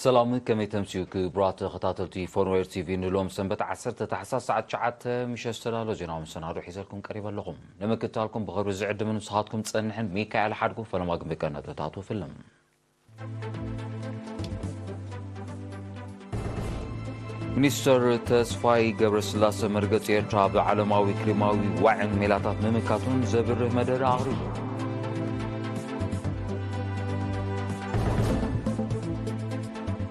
ሰላም፣ ከመይ ተምስዩ ክቡራት ተኸታተልቲ ፎርዌር ቲቪ? ንሎም ሰንበት ዓሰርተ ታሕሳስ ሰዓት ትሽዓተ ምሸት ዝተዳሎ ዜናዊ መሰናዶ ሒዘልኩም ቀሪበ ኣለኹም። ንምክትታልኩም ብኽብሪ ዝዕድምን ንስኻትኩም ጸንሕን ሚካኤል ሓድጉ። ፈለማ ግን ብቀንዲ ነጥብታቱ ፍልም። ሚኒስተር ተስፋይ ገብረስላሰ መርገጺ ኤርትራ ብዓለማዊ ክሊማዊ ዋዕን ሜላታት ምምካቱን ዘብርህ መደረ ኣቕሪቡ።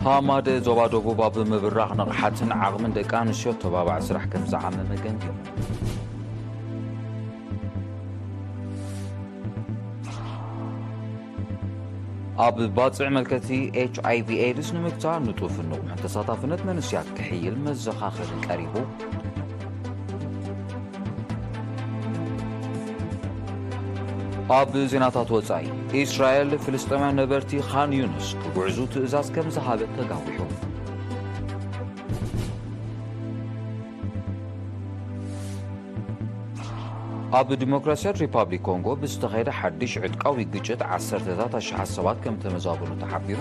ሃማደ ዞባ ደቡብ ኣብ ምብራኽ ንቕሓትን ዓቕምን ደቂ ኣንስትዮ ተባባዕ ስራሕ ከም ዝዓመመ ገምጊሙ። ኣብ ባጽዕ መልከቲ ኤች ኣይ ቪ ኤድስ ንምግታእ ንጡፍን ንቑሕን ተሳታፍነት መንእሰያት ክሕይል መዘኻኸሪ ቀሪቡ። ኣብ ዜናታት ወጻኢ፣ ኢስራኤል ፍልስጤማውያን ነበርቲ ኻን ዩንስ ክጉዕዙ ትእዛዝ ከም ዝሃበት ተጋዊሑ። ኣብ ዲሞክራሲያት ሪፓብሊክ ኮንጎ ብዝተኻየደ ሓድሽ ዕጥቃዊ ግጭት ዓሰርተታት ኣሽሓት ሰባት ከም ተመዛበሉ ተሓቢሩ።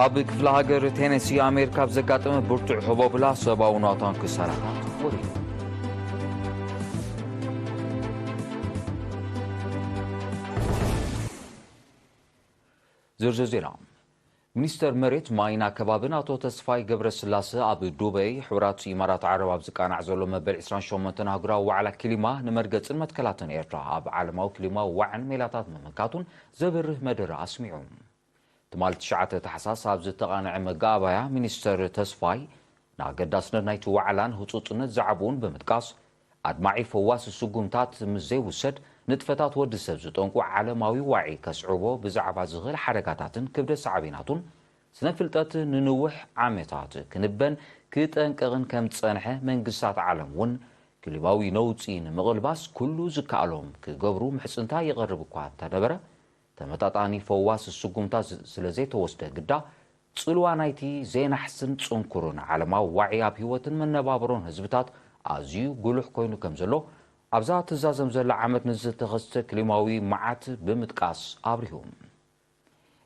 ኣብ ክፍለ ሃገር ቴነሲ ኣሜሪካ ኣብ ዘጋጠመ ብርቱዕ ህቦብላ ሰብኣዊ ናውታን ክሳራታት ወሪዱ። ዝርዝር ዜና። ሚኒስተር መሬት፣ ማይን ኣከባብን ኣቶ ተስፋይ ገብረስላሰ ኣብ ዱበይ ሕቡራት ኢማራት ዓረብ ኣብ ዝቃናዕ ዘሎ መበል ዕስራን ሸሞንተን ኣህጉራዊ ዋዕላ ክሊማ ንመርገጽን መትከላትን ኤርትራ ኣብ ዓለማዊ ክሊማዊ ዋዕን ሜላታት ምምካቱን ዘብርህ መደረ ኣስሚዑ። ትማሊ ትሽዓተ ታሕሳስ ኣብ ዝተቓንዐ መጋባያ ሚኒስተር ተስፋይ ንኣገዳስነት ናይቲ ዋዕላን ህጹጽነት ዛዕባኡን ብምጥቃስ፣ ኣድማዒ ፈዋሲ ስጉምታት ምስ ዘይውሰድ ንጥፈታት ወዲ ሰብ ዝጠንቁ ዓለማዊ ዋዒ ከስዕቦ ብዛዕባ ዝኽእል ሓደጋታትን ክብደት ሳዕቤናቱን ስነ ፍልጠት ንንውሕ ዓመታት ክንበን ክጠንቀቕን ከም ዝጸንሐ መንግስታት ዓለም እውን ክሊማዊ ነውጺ ንምቕልባስ ኩሉ ዝከኣሎም ክገብሩ ምሕጽንታ ይቐርብ እኳ እንተነበረ፣ ተመጣጣኒ ፈዋሲ ስጉምታት ዝ-፣ ስለ ዘይተወስደ ግዳ፣ ጽልዋ ናይቲ ዘይናሕስን ጽንኩርን ዓለማዊ ዋዒ ኣብ ህይወትን መነባብሮን ህዝብታት ኣዝዩ ጉሉሕ ኮይኑ ከም ዘሎ፣ ኣብዛ ትዛዘም ዘላ ዓመት ንዝተኸስተ ክሊማዊ መዓት ብምጥቃስ ኣብሪሁ።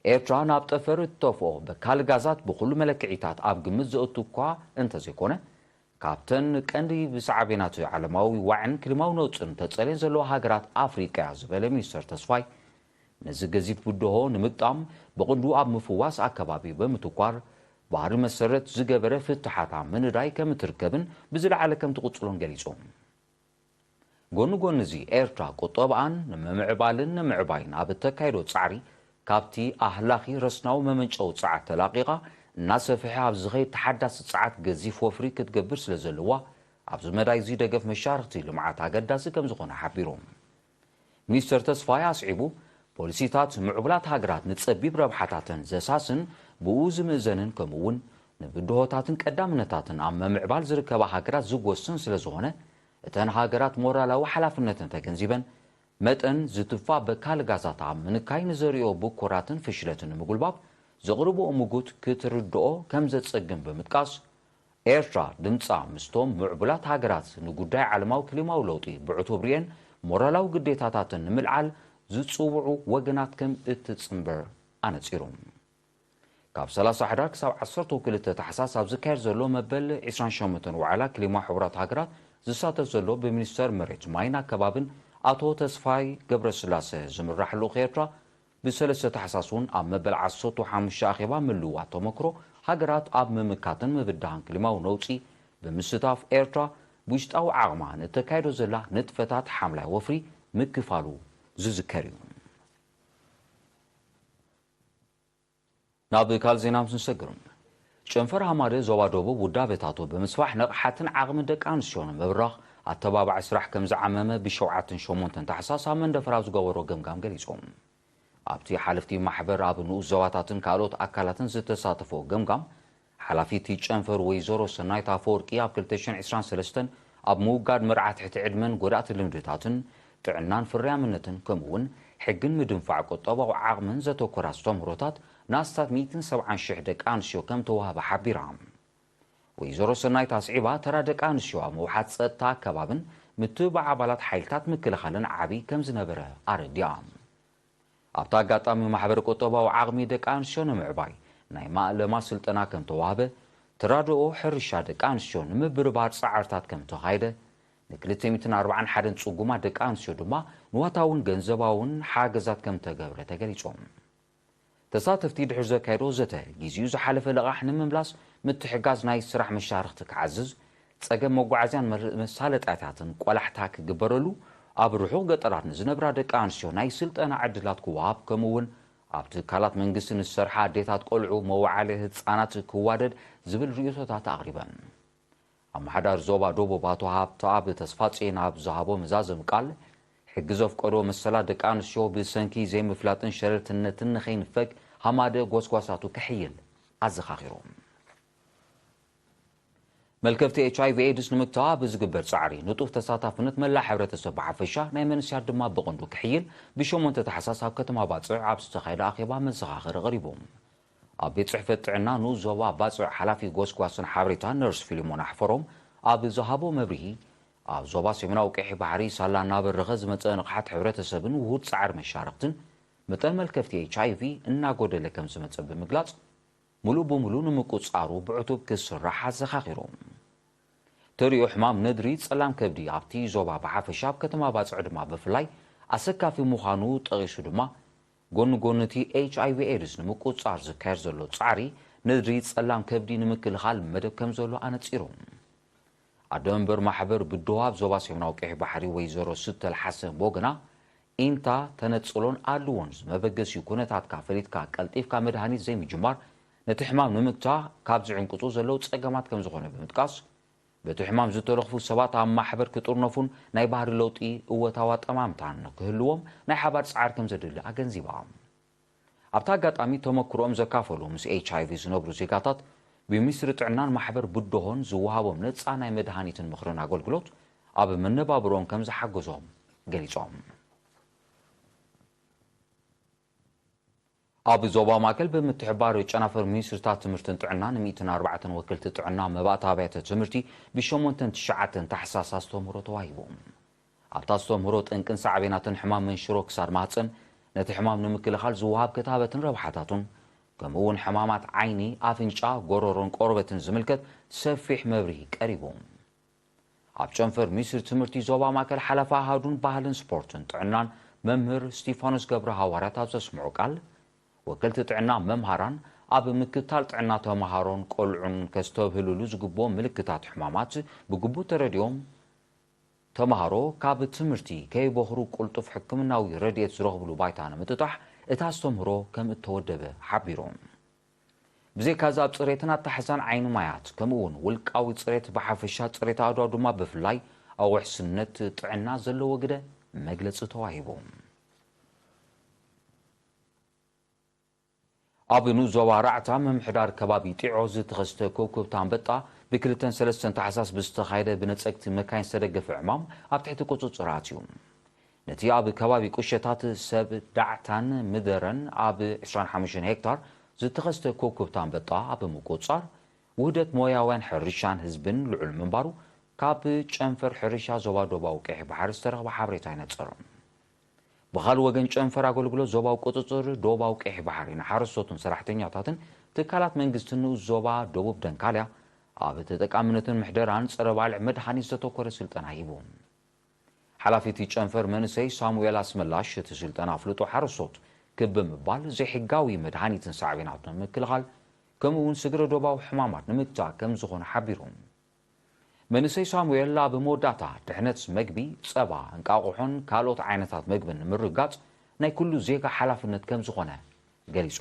ኤርትራ ናብ ጠፈር እትተፍኦ በካል ጋዛት ብኹሉ መለክዒታት ኣብ ግምት ዘእቱ እኳ እንተዘይኮነ፣ ካብተን ቀንዲ ብሳዕቤናት ዓለማዊ ዋዕን ክሊማዊ ነውጽን ተጸልየን ዘለዋ ሃገራት ኣፍሪቃ እያ ዝበለ ሚኒስተር ተስፋይ፣ ነዚ ገዚፍ ብድሆ ንምግጣም ብቕንዱ ኣብ ምፍዋስ ኣከባቢ ብምትኳር፣ ባህሪ መሰረት ዝገበረ ፍትሓት ኣብ ምንዳይ ከም እትርከብን ብዝለዓለ ከም ትቕጽሎን ገሊጹ። ጎኒ ጎኒ እዚ፣ ኤርትራ ቁጠባኣን ንምምዕባልን ንምዕባይን ኣብ እተካይዶ ጻዕሪ፣ ካብቲ ኣህላኺ ረስናዊ መመንጨዊ ጸዓት ተላቒቓ፣ እናሰፍሐ ኣብ ዝኸይድ ተሓዳሲ ጸዓት ገዚፍ ወፍሪ ክትገብር ስለ ዘለዋ፣ ኣብዚ መዳይ እዚ ደገፍ መሻርኽቲ ልምዓት ኣገዳሲ ከም ዝኾነ ሓቢሩ። ሚኒስተር ተስፋይ ኣስዒቡ፣ ፖሊሲታት ምዕቡላት ሃገራት ንጸቢብ ረብሓታተን ዘሳስን ብኡ ዝምእዘንን፣ ከምኡ እውን ንብድሆታትን ቀዳምነታትን ኣብ ምምዕባል ዝርከባ ሃገራት ዝጎስን ስለ ዝኾነ፣ እተን ሃገራት ሞራላዊ ሓላፍነተን ተገንዚበን፣ መጠን ዝትፋ በካል ጋዛት ኣብ ምንካይ ንዘርእዮ ብኮራትን ፍሽለትን ንምጉልባብ ዘቕርብኦ ምጉት ክትርድኦ ከም ዘጸግም ብምጥቃስ፣ ኤርትራ ድምጻ ምስቶም ምዕቡላት ሃገራት ንጉዳይ ዓለማዊ ክሊማዊ ለውጢ ብዕቱብ ርእየን ሞራላዊ ግዴታታተን ንምልዓል ዝጽውዑ ወገናት ከም እትጽንበር ኣነጺሩ። ካብ ሰላሳ ሕዳር ክሳብ ዓሰርተ ክልተ ታሕሳስ ኣብ ዝካየድ ዘሎ መበል ዕስራን ሸሞንተን ዋዕላ ክሊማ ሕቡራት ሃገራት ዝሳተፍ ዘሎ ብሚኒስተር መሬት ማይን ኣከባብን ኣቶ ተስፋይ ገብረስላሰ ዝምራሕ ልኡኽ ኤርትራ፣ ብሰለስተ ታሕሳስ እውን ኣብ መበል ዓሰርተ ሓሙሽተ ኣኼባ ምልውዋጥ ተመክሮ ሃገራት ኣብ ምምካትን ምብዳህን ክሊማዊ ነውጺ ብምስታፍ፣ ኤርትራ ብውሽጣዊ ዓቕማ ንእተካይዶ ዘላ ንጥፈታት ሓምላይ ወፍሪ ምክፋሉ ዝዝከር እዩ። ናብ ካልእ ዜና ምስ ንሰግር፣ ጨንፈር ሃማደ ዞባ ደቡብ ውዳበታቱ ብምስፋሕ ንቕሓትን ዓቕምን ደቂ ኣንስትዮ ንምብራኽ ኣተባባዒ ስራሕ ከም ዝዓመመ ብሸውዓተን ሸሞንተን ታሕሳስ ኣብ መንደፈራ ዝገበሮ ገምጋም ገሊጹ። ኣብቲ ሓለፍቲ ማሕበር ኣብ ንኡስ ዞባታትን ካልኦት ኣካላትን ዝተሳተፎ ገምጋም፣ ሓላፊ እቲ ጨንፈር ወይዘሮ ሰናይት ኣፈወርቂ ኣብ ክልተ ሽሕን ዕስራን ሰለስተን ኣብ ምውጋድ መርዓ ትሕቲ ዕድመን ጎዳእቲ ልምድታትን ጥዕናን ፍርያምነትን ከምኡ እውን ሕግን ምድንፋዕ ቁጠባዊ ዓቕምን ዘተኮረ ኣስተምህሮታት ንኣስታት ሚእትን ሰብዓን ሽሕ ደቂ ኣንስትዮ ከም ተዋህበ ሓቢራ። ወይዘሮ ሰናይት ኣስዒባ፣ ተራ ደቂ ኣንስትዮ ኣብ ምውሓድ ጸጥታ ኣከባብን ምትብባዕ ኣባላት ሓይልታት ምክልኻልን ዓቢ ከም ዝነበረ ኣረዲኣ። ኣብቲ ኣጋጣሚ ማሕበረ ቁጠባዊ ዓቕሚ ደቂ ኣንስትዮ ንምዕባይ ናይ ማእለማ ስልጠና ከም ተዋህበ፣ ተራድኦ ሕርሻ ደቂ ኣንስትዮ ንምብርባር ጻዕርታት ከም ተኻየደ፣ ንክልተ ሚእትን ኣርባዓን ሓደን ጽጉማት ደቂ ኣንስትዮ ድማ ንዋታውን ገንዘባውን ሓገዛት ከም ተገብረ ተገሊጾም። ተሳተፍቲ ድሕሪ ዘካየዶ ዘተ፣ ጊዜኡ ዝሓለፈ ልቓሕ ንምምላስ ምትሕጋዝ ናይ ስራሕ መሻርኽቲ ክዓዝዝ፣ ጸገም መጓዓዝያን መር-፣ መሳለጥያታትን ቆላሕታ ክግበረሉ፣ ኣብ ርሑቕ ገጠራት ንዝነብራ ደቂ ኣንስትዮ ናይ ስልጠና ዕድላት ክወሃብ፣ ከምኡ እውን ኣብ ትካላት መንግስቲ ንዝሰርሓ ኣዴታት ቆልዑ መዋዕለ ህጻናት ክዋደድ ዝብል ርእይቶታት ኣቕሪበን። ኣመሓዳሪ ዞባ ደቡብ ኣቶ ሃብተኣብ ተስፋጽዮን ኣብ ዝሃቦ መዛዘሚ ቃል፣ ሕጊ ዘፍቀዶ መሰላት ደቂ ኣንስትዮ ብሰንኪ ዘይምፍላጥን ሸለልትነትን ንኸይንፈግ ሃማደ ጎስጓሳቱ ክሕይል ኣዘኻኺሮም። መልከፍቲ ኤች ኣይ ቪ ኤድስ ንምግታእ ኣብ ዝግበር ጻዕሪ ንጡፍ ተሳታፍነት መላእ ሕብረተሰብ ብሓፈሻ ናይ መንእሰያት ድማ ብቐንዱ ክሕይል ብሸሞንተ ታሕሳስ ኣብ ከተማ ባጽዕ ኣብ ዝተኻየደ ኣኼባ መዘኻኸሪ ቀሪቡ። ኣብ ቤት ጽሕፈት ጥዕና ንኡስ ዞባ ባጽዕ ሓላፊ ጎስጓስን ሓበሬታን ነርስ ፊልሞን ኣሕፈሮም ኣብ ዝሃቦ መብርሂ፣ ኣብ ዞባ ሰሜናዊ ቀይሕ ባሕሪ ሳላ እናበረኸ ዝመጸ ንቕሓት ሕብረተሰብን ውሁድ ጻዕሪ መሻርኽትን መጠን መልከፍቲ ኤች ኣይ ቪ እናጎደለ ከም ዝመጸ ብምግላጽ፣ ምሉእ ብምሉእ ንምቁጽጻሩ ብዕቱብ ክስራሕ ኣዘኻኺሮም። ተሪኦ ሕማም ነድሪ ጸላም ከብዲ ኣብቲ ዞባ ብሓፈሻ ኣብ ከተማ ባጽዕ ድማ ብፍላይ ኣሰካፊ ምዃኑ ጠቒሱ ድማ፣ ጎኒ ጎኒ እቲ ኤች ኣይ ቪ ኤድስ ንምቁጽጻር ዝካየድ ዘሎ ጻዕሪ፣ ነድሪ ጸላም ከብዲ ንምክልኻል መደብ ከም ዘሎ ኣነጺሩ። ኣደ መንበር ማሕበር ብድሆ ኣብ ዞባ ሰሜናዊ ቀይሕ ባሕሪ ወይዘሮ ስተል ሓሰን ቦገና፣ ኢንታ ተነጽሎን ኣድልዎን ዝመበገሲ ኩነታትካ ፈሊጥካ ቀልጢፍካ መድሃኒት ዘይምጅማር፣ ነቲ ሕማም ንምግታ ካብ ዝዕንቅጹ ዘለዉ ጸገማት ከም ዝኾነ ብምጥቃስ፣ በቲ ሕማም ዝተለኽፉ ሰባት ኣብ ማሕበር ክጥርነፉን ናይ ባህሪ ለውጢ እወታዊ ኣጠማምታን ክህልዎም ናይ ሓባር ጻዕሪ ከም ዘድሊ ኣገንዚባ። ኣብቲ ኣጋጣሚ ተመክሮኦም ዘካፈሉ ምስ ኤች ኣይ ቪ ዝነብሩ ዜጋታት፣ ብሚኒስትሪ ጥዕናን ማሕበር ብድሆን ዝወሃቦም ነጻ ናይ መድሃኒትን ምኽርን ኣገልግሎት ኣብ መነባብሮኦም ከም ዝሓገዞም ገሊጾም። ኣብ ዞባ ማእከል ብምትሕብባር ጨናፍር ሚኒስትርታት ትምህርትን ጥዕናን ሚእትን ኣርባዕተን ወክልቲ ጥዕና መባእታ ኣብያተ ትምህርቲ ብሸሞንተን ትሽዓተን ታሕሳስ ኣስተምህሮ ተዋሂቡ። ኣብቲ ኣስተምህሮ ጠንቅን ሳዕቤናትን ሕማም መንሽሮ ክሳድ ማህጸን፣ ነቲ ሕማም ንምክልኻል ዝወሃብ ክታበትን ረብሓታቱን፣ ከምኡ እውን ሕማማት ዓይኒ፣ ኣፍንጫ፣ ጎረሮን ቆርበትን ዝምልከት ሰፊሕ መብርሂ ቀሪቡ። ኣብ ጨንፈር ሚኒስትሪ ትምህርቲ ዞባ ማእከል ሓላፊ ኣሃዱን ባህልን ስፖርትን ጥዕናን መምህር ስቲፋኖስ ገብረ ሃዋርያት ኣብ ዘስምዖ ቃል፣ ወከልቲ ጥዕና መምሃራን ኣብ ምክትታል ጥዕና ተምሃሮን ቆልዑን ከስተብህልሉ ዝግብኦም ምልክታት ሕማማት ብግቡእ ተረዲኦም፣ ተምሃሮ ካብ ትምህርቲ ከይበኽሩ ቅልጡፍ ሕክምናዊ ረድኤት ዝረኽብሉ ባይታ ንምጥጣሕ እቲ ኣስተምህሮ ከም እተወደበ ሓቢሮም። ብዘይካዚ ኣብ ጽሬትን ኣተሓሕዛን ዓይኒ ማያት፣ ከምኡ እውን ውልቃዊ ጽሬት ብሓፈሻ፣ ጽሬት ኣእዳው ድማ ብፍላይ ኣብ ውሕስነት ጥዕና ዘለዎ ግደ መግለጺ ተዋሂቡ። ኣብ ንኡስ ዞባ ራዕታ ምምሕዳር ከባቢ ጢዖ ዝተኸስተ ኮብኮብቲ ኣንበጣ ብክልተን ሰለስተን ታሕሳስ ብዝተኻየደ ብነጸግቲ መካይን ዝተደገፈ ዕማም ኣብ ትሕቲ ቁጽጽር ኣትዩ። ነቲ ኣብ ከባቢ ቁሸታት ሰብ ዳዕታን ምደረን ኣብ ዕስራን ሓሙሽተን ሄክታር ዝተኸስተ ኮብኮብቲ ኣንበጣ ኣብ ምቁጽጻር ውህደት ሞያውያን ሕርሻን ህዝብን ልዑል ምንባሩ ካብ ጨንፈር ሕርሻ ዞባ ዶባዊ ቀይሕ ባሕሪ ዝተረኽበ ሓበሬታ ይነጽር። ብኻልእ ወገን ጨንፈር ኣገልግሎት ዞባዊ ቁጽጽር ዶባዊ ቀይሕ ባሕሪ ንሓረስቶትን ሰራሕተኛታትን ትካላት መንግስትን ንኡስ ዞባ ደቡብ ደንካልያ ኣብ ተጠቃምነትን ምሕደራን ጸረ ባልዕ መድሃኒት ዘተኮረ ስልጠና ሂቡ። ሓላፊ እቲ ጨንፈር መንእሰይ ሳሙኤል ኣስመላሽ፣ እቲ ስልጠና ኣፍልጦ ሓረስቶት ክብ ብምባል ዘይሕጋዊ መድሃኒትን ሳዕቤናቱን ንምክልኻል ከምኡ እውን ስግረ ዶባዊ ሕማማት ንምግታእ ከም ዝኾነ ሓቢሩ። መንእሰይ ሳሙኤል ኣብ መወዳእታ ድሕነት መግቢ፣ ጸባ፣ እንቃቑሖን ካልኦት ዓይነታት መግብን ንምርግጋጽ ናይ ኩሉ ዜጋ ሓላፍነት ከም ዝኾነ ገሊጹ።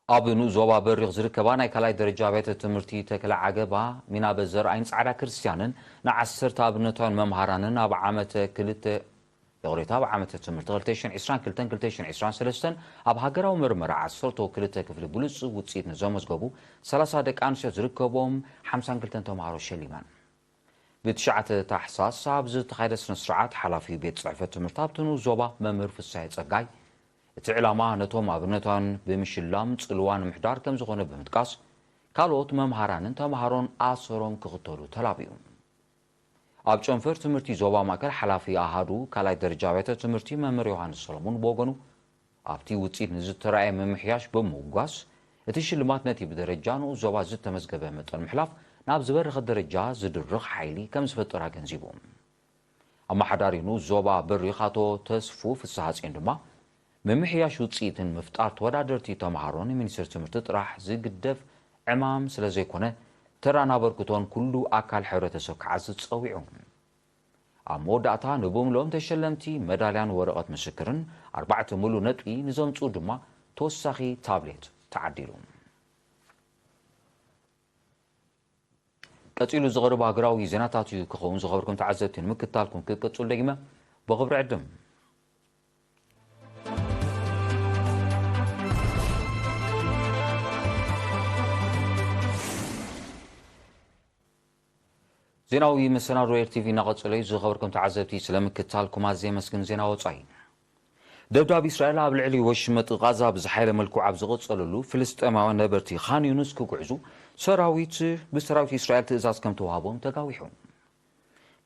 ኣብ ንኡስ ዞባ በሪኽ ዝርከባ ናይ ካልኣይ ደረጃ ኣብያተ ትምህርቲ ተክለ ዓገባ፣ ሚናበ ዘርኣይን ጻዕዳ ክርስትያንን ንዓሰርተ ኣብነታውያን መምሃራንን ኣብ ዓመተ ክልተ፣ ይቕሬታ፣ ኣብ ዓመተ ትምህርቲ ክልተ ሽሕን ዕስራን ክልተን ክልተ ሽሕን ዕስራን ሰለስተን ኣብ ሃገራዊ መርመራ ዓሰርተ ክልተ ክፍሊ ብሉጽ ውጽኢት ንዘመዝገቡ ሰላሳ ደቂ ኣንስትዮ ዝርከብዎም ሓምሳን ክልተን ተምሃሮ ሸሊመን። ብትሽዓተ ታሕሳስ ኣብ ዝተኻየደ ስነ ስርዓት፣ ሓላፊ ቤት ጽሕፈት ትምህርቲ ኣብቲ ንኡስ ዞባ መምህር ፍሳሐ ጸጋይ፣ እቲ ዕላማ ነቶም ኣብነታውያን ብምሽላም ጽልዋ ንምሕዳር ከም ዝኾነ ብምጥቃስ፣ ካልኦት መምሃራንን ተምሃሮን ኣሰሮም ክኽተሉ ተላብዩ። ኣብ ጨንፈር ትምህርቲ ዞባ ማእከል ሓላፊ ኣሃዱ ካልኣይ ደረጃ ኣብያተ ትምህርቲ መምህር ዮሃንስ ሰሎሞን ብወገኑ፣ ኣብቲ ውጽኢት ንዝተራእየ ምምሕያሽ ብምውጓስ፣ እቲ ሽልማት ነቲ ብደረጃ ንኡስ ዞባ ዝተመዝገበ መጠን ምሕላፍ ናብ ዝበረኸ ደረጃ ዝድርኽ ሓይሊ ከም ዝፈጥር ኣገንዚቡ። ኣመሓዳሪ ንኡስ ዞባ በሪኽ ኣቶ ተስፉ ፍስሃጽዮን ድማ፣ ምምሕያሽ ውጽኢትን ምፍጣር ተወዳደርቲ ተምሃሮን ንሚኒስትሪ ትምህርቲ ጥራሕ ዝግደፍ ዕማም ስለ ዘይኮነ፣ ተራን ኣበርክቶን ኩሉ ኣካል ሕብረተሰብ ክዓዝዝ ጸዊዑ። ኣብ መወዳእታ ንብምልኦም ተሸለምቲ መዳልያን ወረቐት ምስክርን ኣርባዕተ ምሉእ ነጥቢ ንዘምጽኡ ድማ ተወሳኺ ታብሌት ተዓዲሉ። ቀጺሉ ዝቐርብ ሃገራዊ ዜናታት እዩ ክኸውን። ዝኸበርኩም ተዓዘብቲ፣ ንምክትታልኩም ክቅጽሉ ደጊመ ብኽብሪ ዕድም። ዜናዊ መሰናዶ ኤር ቲ ቪ እናቐጸለ እዩ። ዝኸበርኩም ተዓዘብቲ፣ ስለ ምክትታልኩም ኣዝየ የመስግን። ዜና ወጻኢ። ደብዳብ እስራኤል ኣብ ልዕሊ ወሽመጥ ቓዛ ብዝሓየለ መልክዑ ኣብ ዝቐጸለሉ፣ ፍልስጤማውያን ነበርቲ ኻን ዩኑስ ክጉዕዙ ሰራዊት፣ ብሰራዊት እስራኤል ትእዛዝ ከም ተዋህቦም ተጋዊሑ።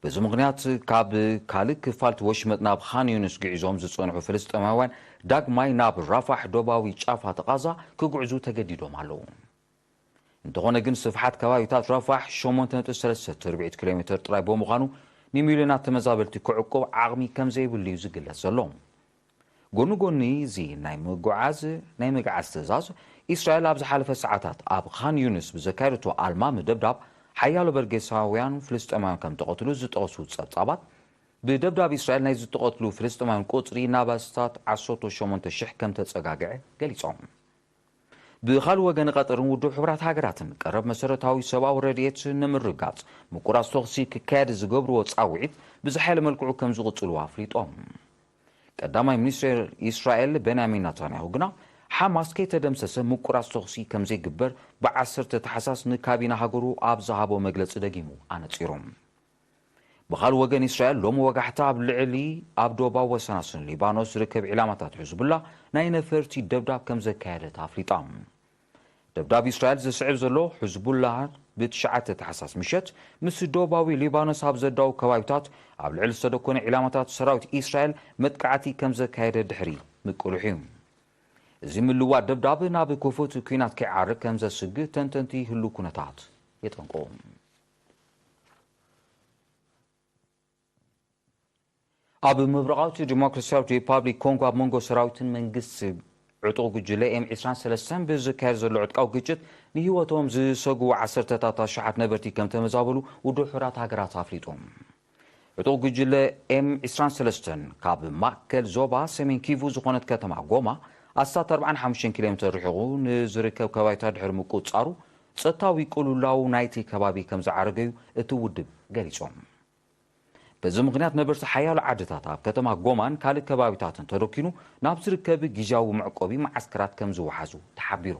በዚ ምኽንያት፣ ካብ ካልእ ክፋል እቲ ወሽመጥ ናብ ኻን ዩኑስ ግዒዞም ዝጸንሑ ፍልስጤማውያን ዳግማይ ናብ ራፋሕ፣ ዶባዊ ጫፋት ቓዛ፣ ክጉዕዙ ተገዲዶም ኣለዉ። እንተኾነ ግን፣ ስፍሓት ከባቢታት ራፋሕ ሸሞንተ ነጥቢ ሰለስተ ትርብዒት ኪሎ ሜተር ጥራይ ብምዃኑ፣ ንሚልዮናት ተመዛበልቲ ክዕቁብ ዓቕሚ ከም ዘይብሉ እዩ ዝግለጽ ዘሎ። ጎኒ ጎኒ እዚ ናይ ምጉዓዝ፣ ናይ ምግዓዝ ትእዛዝ፣ እስራኤል ኣብ ዝሓለፈ ሰዓታት ኣብ ኻን ዩንስ ብዘካየደቶ ኣልማሚ ደብዳብ፣ ሓያሎ በርጌሳውያን ፍልስጤማውያን ከም ተቐትሉ ዝጠቐሱ ጸብጻባት፣ ብደብዳብ እስራኤል ናይ ዝተቐትሉ ፍልስጤማውያን ቁጽሪ ናብ ኣስታት ዓሰርተ ሸሞንተ ሽሕ ከም ተጸጋግዐ ገሊጾም። ብኻልእ ወገን፣ ቀጠርን ውድብ ሕቡራት ሃገራትን ቀረብ መሰረታዊ ሰብኣዊ ረድኤት ንምርጋጽ ምቁራጽ ተኹሲ ክካየድ ዝገብርዎ ጻውዒት ብዝሓየለ መልክዑ ከም ዝቕጽሉ ኣፍሊጦም። ቀዳማይ ሚኒስትር እስራኤል ቤንያሚን ናታንያሁ ግና፣ ሓማስ ከይተደምሰሰ ምቁራጽ ተኹሲ ከም ዘይግበር ብዓሰርተ ታሕሳስ ንካቢነ ሃገሩ ኣብ ዝሃቦ መግለጺ ደጊሙ ኣነጺሩ። ብኻልእ ወገን፣ እስራኤል ሎሚ ወጋሕታ ኣብ ልዕሊ ኣብ ዶባዊ ወሰናስን ሊባኖስ ዝርከብ ዒላማታት ሕዝቡላ ናይ ነፈርቲ ደብዳብ ከም ዘካየደት ኣፍሊጣ። ደብዳብ እስራኤል ዝስዕብ ዘሎ፣ ሕዝቡላ ብትሽዓተ ታሕሳስ ምሸት ምስ ዶባዊ ሊባኖስ ኣብ ዘዳው ከባቢታት ኣብ ልዕሊ ዝተደኮነ ዒላማታት ሰራዊት እስራኤል መጥቃዕቲ ከም ዘካየደ ድሕሪ ምቅልሑ እዩ። እዚ ምልዋጥ ደብዳብ ናብ ክፉት ኲናት ከይዓርግ ከም ዘስግእ ተንተንቲ ህሉው ኩነታት የጠንቅቑ። ኣብ ምብራቓዊት ዲሞክራሲያዊት ሪፓብሊክ ኮንጎ ኣብ መንጎ ሰራዊትን መንግስቲ ዕጡቕ ጉጅለ ኤም ዕስራን ሰለስተን ብዝካየድ ዘሎ ዕጥቃዊ ግጭት ንህይወቶም ዝሰግኡ ዓሰርተታት ኣሽሓት ነበርቲ ከም ተመዛበሉ ውድብ ሕቡራት ሃገራት ኣፍሊጡ። ዕጡቕ ጉጅለ ኤም ዕስራን ሰለስተን ካብ ማእከል ዞባ ሰሜን ኪቩ ዝኾነት ከተማ ጎማ ኣስታት ኣርባዓን ሓሙሽተን ኪሎ ሜተር ርሒቑ ንዝርከብ ከባቢታት ድሕሪ ምቁጽጻሩ፣ ጸጥታዊ ቅልውላው ናይቲ ከባቢ ከም ዝዓረገ እዩ እቲ ውድብ ገሊጾም። በዚ ምኽንያት ነበርቲ ሓያሎ ዓድታት ኣብ ከተማ ጎማን ካልእ ከባቢታትን ተደኪኑ ናብ ዝርከብ ግዝያዊ መዕቆቢ መዓስከራት ከም ዝወሓዙ ተሓቢሩ።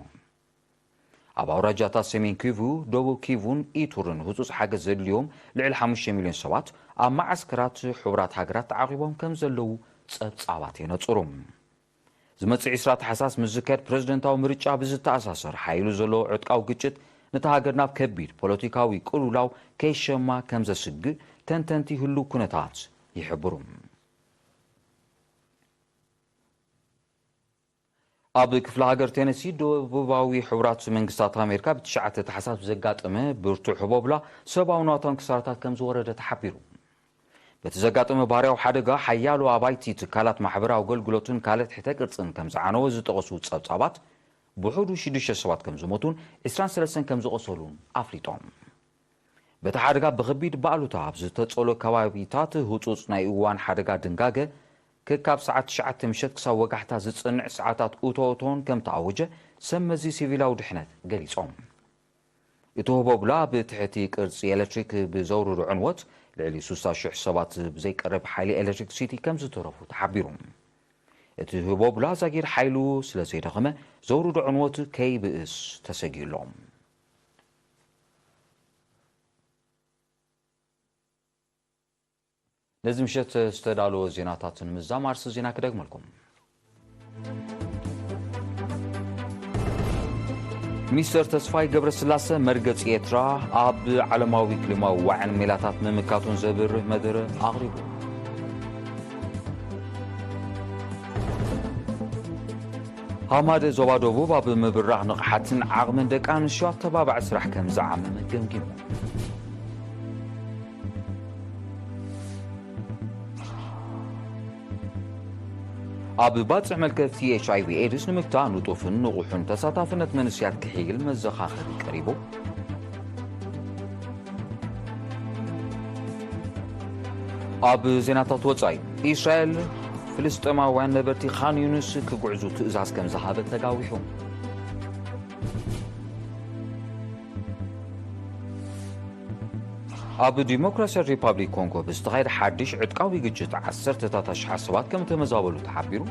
ኣብ ኣውራጃታት ሰሜን ኪቩ፣ ደቡብ ኪቩን ኢቱርን ህጹጽ ሓገዝ ዘድልዮም ልዕሊ ሓሙሽተ ሚልዮን ሰባት ኣብ መዓስከራት ሕቡራት ሃገራት ተዓቒቦም ከም ዘለዉ ጸብጻባት የነጽሩ። ዝመጽእ ዕስራ ታሕሳስ ምስ ዝካየድ ፕረዚደንታዊ ምርጫ ብዝተኣሳሰር ሓይሉ ዘሎ ዕጥቃዊ ግጭት ነታ ሃገር ናብ ከቢድ ፖለቲካዊ ቅልውላው ከይሸማ ከም ዘስግእ ተንተንቲ ህሉው ኩነታት ይሕብሩ። ኣብ ክፍለ ሃገር ቴነሲ ደቡባዊ ሕቡራት መንግስታት ኣሜሪካ ብትሽዓተ ታሕሳስ ብዘጋጠመ ብርቱዕ ህቦብላ ሰብኣዊ ናታውን ክሳራታት ከም ዝወረደ ተሓቢሩ። በቲ ዘጋጠመ ባህርያዊ ሓደጋ ሓያሎ ኣባይቲ ትካላት ማሕበራዊ ኣገልግሎትን ካልእ ትሕተ ቅርጽን ከም ዝዓነወ ዝጠቐሱ ጸብጻባት፣ ብውሑዱ ሽዱሽተ ሰባት ከም ዝሞቱን ዕስራን ሰለስተን ከም ዝቖሰሉን ኣፍሊጦም። በቲ ሓደጋ ብኸቢድ ባእሉታ ኣብ ዝተጸሎ ከባቢታት ህጹጽ ናይ እዋን ሓደጋ ድንጋገ ከካብ ሰዓት ትሽዓተ ምሸት ክሳብ ወጋሕታ ዝጽንዕ ሰዓታት እቶእቶን ከም ተኣወጀ ሰብ መዚ ሲቪላዊ ድሕነት ገሊጾም። እቲ ህቦብላ ብትሕቲ ቅርጺ ኤሌክትሪክ ብዘውርዶ ዕንወት ልዕሊ ስሳ ሽሕ ሰባት ብዘይቀርብ ሓይሊ ኤሌክትሪክ ሲቲ ከም ዝተረፉ ተሓቢሩ። እቲ ህቦብላ ዛጊድ ሓይሉ ስለ ዘይደኸመ ዘውርዶ ዕንወት ከይብእስ ተሰጊኡ ኣሎ። ነዚ ምሸት ዝተዳለወ ዜናታት ንምዛም ኣርስ ዜና ክደግመልኩም። ሚስተር ተስፋይ ገብረስላሰ መርገጺ ኤርትራ ኣብ ዓለማዊ ክሊማዊ ዋዕን ሜላታት ምምካቱን ዘብርህ መደረ ኣቕሪቡ። ሃማደ ዞባ ደቡብ ኣብ ምብራኽ ንቕሓትን ዓቕምን ደቂ ኣንስትዮ ኣተባባዒ ስራሕ ከም ዝዓመመ ገምጊሙ። ኣብ ባጽዕ መልከፍቲ ኤች ኣይ ቪ ኤድስ ንምግታእ ንጡፍን ንቑሑን ተሳታፍነት መንስያት ክሕይል መዘኻኸሪ ቀሪቡ። ኣብ ዜናታት ወጻኢ፣ ኢስራኤል ፍልስጤማውያን ነበርቲ ኻን ዩኒስ ክጉዕዙ ትእዛዝ ከም ዝሃበት ተጋዊሑ። ኣብ ዲሞክራሲያዊት ሪፓብሊክ ኮንጎ ብዝተኻየደ ሓድሽ ዕጥቃዊ ግጭት ዓሰርተታት ኣሽሓት ሰባት ከም ተመዛበሉ ተሓቢሩ።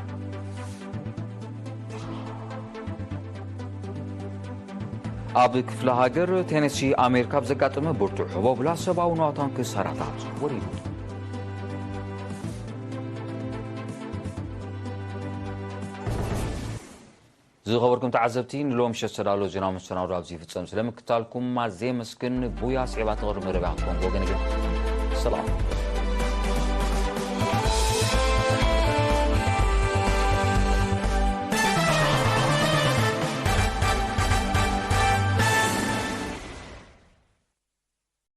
ኣብ ክፍለ ሃገር ቴነሲ ኣሜሪካ ብዘጋጠመ ብርቱዕ ህቦብላ ሰብኣዊ ንዋታን ክሳራታት ወሪዱ። ዝኸበርኩም ተዓዘብቲ፣ ንሎሚ ምሸት ዝተዳለወ ዜናዊ መሰናዶ ኣብዚ ይፍጸም። ስለ ምክታልኩም ኣዝየ የመስግን። ቡያ ስዒባ ትቕርብ መደብ እያ ክትኮን ወገን ግን ሰላም።